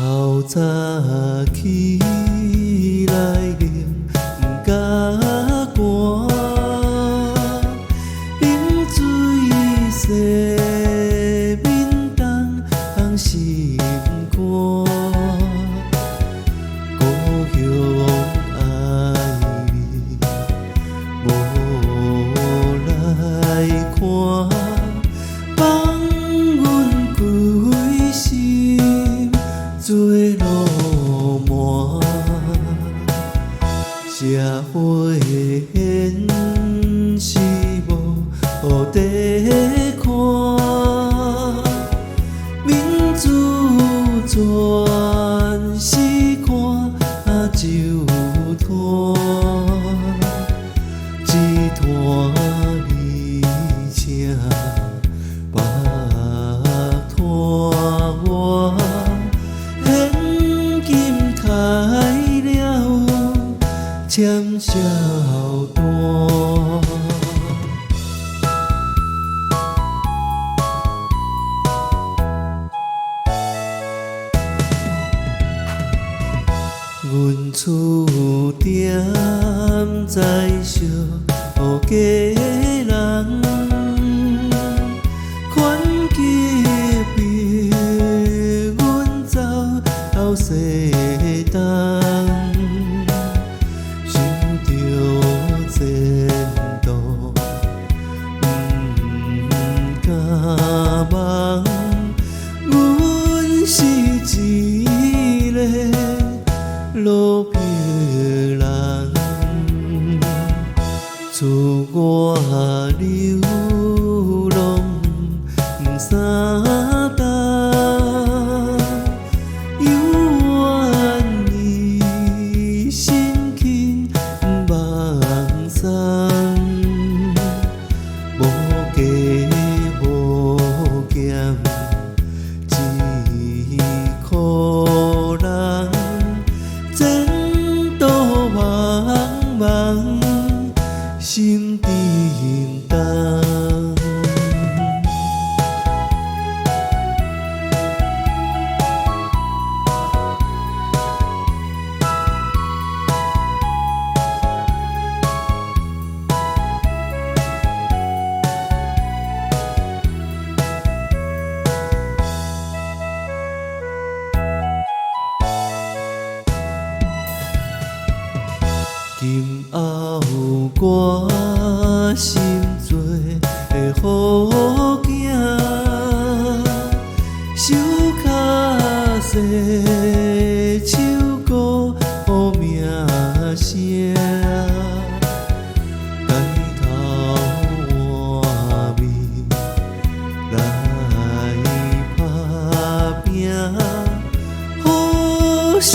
透早起來冷甲寒，冷水洗面凍心肝。故鄉愛你無來看，放阮規心做浪漫。社會現實無得看，民主全是看酒攤，一攤你請，別攤我，現金開了簽銷單。阮厝踮在小家人，款隔壁阮走西東，想著前途毋敢望，阮是一个落魄人，出外流浪三冬，猶願意身輕望送，無加無減一箍人，前途茫茫，心沉重。今後我心做好囝，收較細手鼓名聲，改頭換面來拍拚，好勢